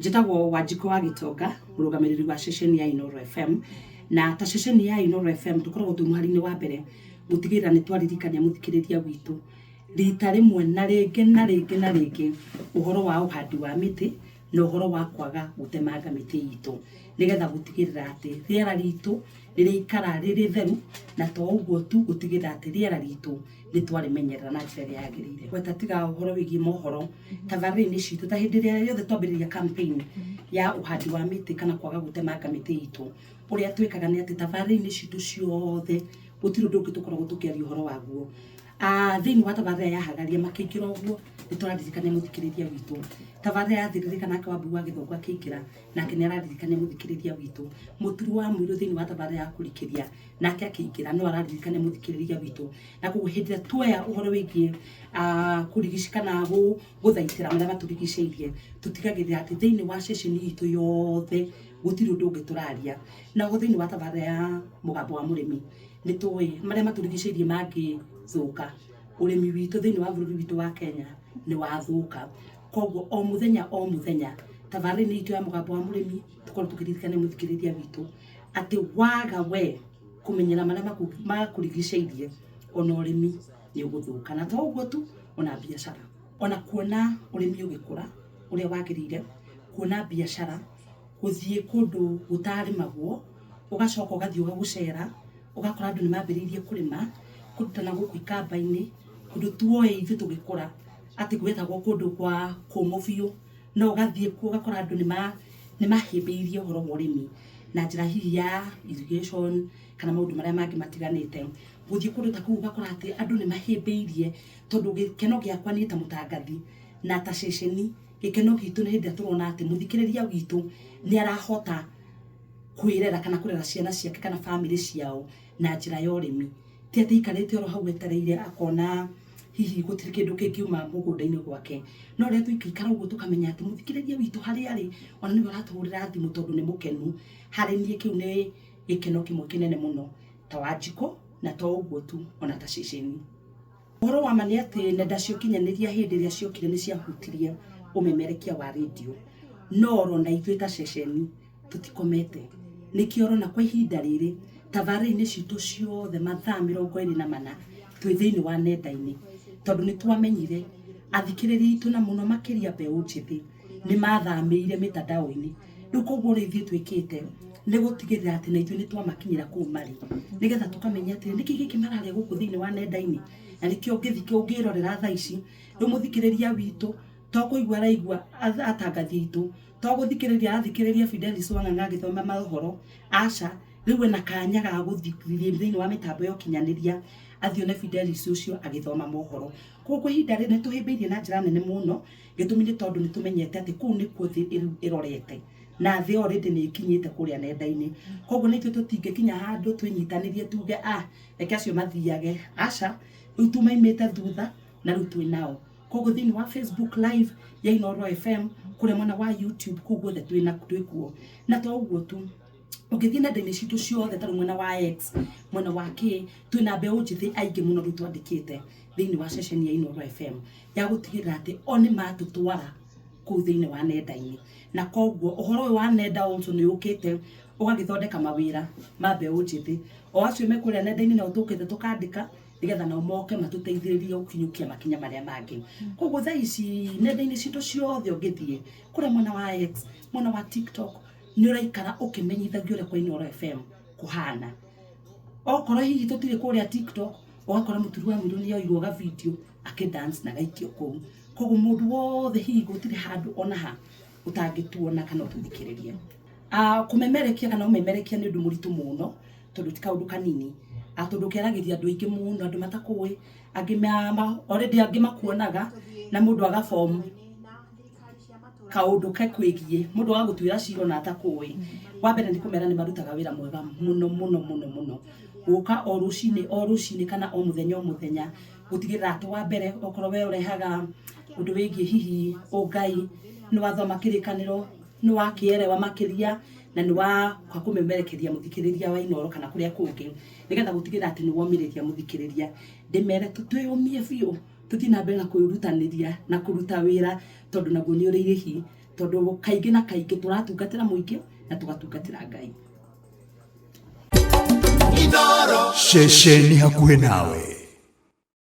Njĩtagwo Wanjikũ wa Gĩtonga, mũrũgamĩrĩri wa ceceni ya Inooro FM. Na ta ceceni ya Inooro FM tũkoragwo twĩ mũhari-inĩ wa mbere gũtigĩrĩra nĩ twaririkania mũthikĩrĩria witũ rita rĩmwe na rĩngĩ na rĩngĩ na rĩngĩ ũhoro wa ũhandi wa mĩtĩ na ũhoro wa kwaga gũtemanga mĩtĩ itũ, nĩgetha gũtigĩrĩra atĩ rĩera ritũ nĩrĩaikara rĩ rĩtheru, na to ũguo tu, gũtigĩrĩra atĩ rĩera ritũ nĩ twarĩmenyerera na njĩra ĩrĩa yagĩrĩire. Gweta tiga ũhoro wĩgiĩ mohoro tabarĩra-inĩ citũ, ta hĩndĩ ĩrĩa yothe twambĩrĩria campaign ya ũhandi wa mĩtĩ kana kwaga gũtemanga mĩtĩ itũ, ũrĩa twĩkaga nĩ atĩ tabarĩra-inĩ citũ ciothe gũtirĩ ũndũ ũngĩ tũkoragwo tũkĩaria ũhoro waguo. Thĩinĩ wa tabarĩra ya Hagaria makĩingĩra ũguo, nĩ tũraririkania mũthikĩrĩria witũ. Tabarĩra ya Thĩrĩrĩka nake Wambui wa Gĩthũngũ akĩingĩra, nake nĩ araririkania mũthikĩrĩria witũ. Mũturi wa Mũirũ thĩinĩ wa tabarĩra ya Kũrikĩria, nake akĩingĩra no araririkania mũthikĩrĩria witũ. Na koguo hĩndĩ ĩrĩa tuoya ũhoro wĩgiĩ kũrigici kana gũthaitĩra marĩa matũrigicĩirie, tũtigagĩrĩra atĩ thĩinĩ wa ceceni itũ yothe gũtirĩ ũndũ ũngĩ tũraria. Na oho thĩinĩ wa tabarĩra ya Mũgambo wa Mũrĩmi, nĩ tũĩ marĩa matũrigicĩirie mangĩthũka, ũrĩmi witũ thĩinĩ wa bũrũri witũ wa Kenya nĩ wathũka. Koguo o mũthenya o mũthenya tabarĩra-inĩ itũ ya Mũgambo wa Mũrĩmi tũkorwo tũkĩririkania mũthikĩrĩria witũ atĩ waga we kũmenyera marĩa makũrigicĩirie, ona ũrĩmi nĩ ũgũthũka. Na to ũguo tu, ona biacara. Ona kuona ũrĩmi ũgĩkũra ũrĩa wagĩrĩire, kuona biacara, gũthiĩ kũndũ gũtarĩmagwo, ũgacoka ũgathiĩ gũcera, ũgakora andũ nĩ mambĩrĩirie kũrĩma, kũndũ ta nagũkũ ikamba-inĩ, kũndũ tuoĩ ithuĩ tũgĩkũra atĩ gwetagwo kũndũ kwa kũmũ biũ, no ũgathiĩ kuo ũgakora andũ nĩ mahĩmbĩirie ũhoro wa ũrĩmi na njĩra hihi ya irrigation kana maũndũ marĩa mangĩ matiganĩte. Gũthiĩ kũndũ ta kũu ũgakora atĩ andũ nĩ mahĩmbĩirie, tondũ gĩkeno gĩakwa niĩ ta mũtangathi na ta ceceni, gĩkeno gitũ nĩ hĩndĩ ĩrĩa tũrona atĩ mũthikĩrĩria witũ nĩ arahota kwĩrera kana kũrera ciana ciake kana bamĩrĩ ciao na njĩra ya ũrĩmi. Ti atĩ aikarĩte oro hau etereire akona hihi gũtirĩ kĩndũ kĩngiuma mũgũnda-inĩ gwake. No rĩrĩa tũingĩikara ũguo tũkamenya atĩ mũthikĩrĩria witũ harĩa arĩ, ona nĩwe ũratũhũrĩra thimũ tondũ nĩ mũkenu, harĩ niĩ kĩu nĩ gĩkeno kĩmwe kĩnene mũno ta Wanjikũ, na to ũguo tu, ona ta ceceni. Ũhoro wa ma nĩ atĩ nenda cia ũkinyanĩria hĩndĩ ĩrĩa ciokire nĩ ciahutirie ũmemerekia wa redio, no orona ithuĩ ta ceceni tũtikomete. Nĩkĩo ũrona kwa ihinda rĩrĩ tabarĩra-inĩ citũ ciothe mathaa 24 twĩ thĩinĩ wa nenda-inĩ, tondũ nĩ twamenyire athikĩrĩria aitũ na mũno makĩria mbeũ njĩthĩ nĩ mathamĩire mĩtandao-inĩ. Rĩu koguo ũrĩa ithuĩ twĩkĩte nĩ gũtigĩrĩra atĩ na ithuĩ nĩ twamakinyĩra kũu marĩ, nĩgetha tũkamenya atĩrĩ, nĩkĩ gĩkĩ mararia gũkũ thĩinĩ wa nenda-inĩ, na nĩkĩo ũngĩrorera thaa ici, rĩu mũthikĩrĩria witũ to kũigua araigua atangathi aitũ, to gũthikĩrĩria arathikĩrĩria Fidelis Wang'ang'a agĩthoma mohoro, aca, rĩu ena kanya ga gũthiĩ thĩinĩ wa mĩtambo ya ũkinyanĩria athiĩ one Fidelis ũcio agĩthoma mohoro. Koguo kwa ihinda rĩrĩ nĩ tũhĩmbĩirie na njĩra nene mũno, gĩtũmi nĩ tondũ nĩ tũmenyete atĩ kũu nĩkuo thĩ ĩrorete, na thĩ already nĩ ĩkinyĩte kũrĩa nenda-inĩ. Koguo na ithuĩ tũtingĩkinya handũ twĩnyitanĩrie tuge ah, reke acio mathiage, aca, rĩu tumaimĩte thutha na rĩu twĩ nao. Koguo thĩinĩ wa Facebook live ya Inooro FM, kũrĩa mwena wa YouTube, kũu guothe twĩ kuo. Na to ũguo tu, ũngĩthiĩ nenda-inĩ citũ ciothe ta rĩu mwena wa X, mwena wa kĩ, twĩna mbeũ njĩthĩ aingĩ mũno rĩu twandĩkĩte thĩinĩ wa ceceni ya Inooro FM ya gũtigĩrĩra atĩ o nĩ matũtwara kũu thĩinĩ wa nenda-inĩ. Na koguo ũhoro ũyũ wa nenda also nĩ ũkĩte ũgagĩthondeka mawĩra ma mbeũ njĩthĩ. O acio me kũrĩa nenda-inĩ nao tũkĩte tũkandĩka nĩgetha nao moke matũteithĩrĩrie gũkinyũkia makinya marĩa mangĩ. Koguo thaa ici nenda-inĩ citũ ciothe ũngĩthiĩ kũrĩa mwena wa X, mwena wa TikTok, nĩ ũraikara ũkĩmenyithagio ũrĩa kwa Inooro FM kũhana. Okorwo hihi tũtirĩ kũrĩa TikTok, ũgakora mũturi wa mũirũ nĩ oirwo ga video akĩ dance na gaikio kũu. Koguo mũndũ wothe hihi gũtirĩ handũ ona ha ũtangĩtuona kana ũtũthikĩrĩrie. Kũmemerekia kana ũmemerekia nĩ ũndũ mũritũ mũno, tondũ ti kaũndũ kanini. Tondũ ũkĩaragĩria andũ aingĩ mũno, andũ matakũĩ, angĩ already angĩ makuonaga na mũndũ aga form kaũndũ kekwĩgiĩ, mũndũ agagũtuĩra cira ona atakũĩ. Wa mbere nĩ kũmera nĩ marutaga wĩra mwega mũno mũno mũno mũno. Gũka o rũcinĩ o rũcinĩ kana o mũthenya o mũthenya, gũtigĩrĩra atĩ wa mbere okorwo we ũrehaga ũndũ wĩgiĩ hihi ũngai, nĩ wathoma kĩrĩkanĩro, nĩ wakĩerewa makĩria, na nĩ waka kũmemerekeria mũthikĩrĩria wa Inooro kana kũrĩa kũngĩ, nĩgetha gũtigĩrĩra atĩ nĩ womĩrĩria mũthikĩrĩria. Ndĩmere twĩyũmie biũ, tũthiĩ na mbere na kwĩrutanĩria na kũruta wĩra, tondũ naguo nĩ ũrĩ irĩhi. Tondũ kaingĩ na kaingĩ tũratungatĩra mũingĩ na tũgatungatĩra Ngai. Ceceni hakuhĩ nawe.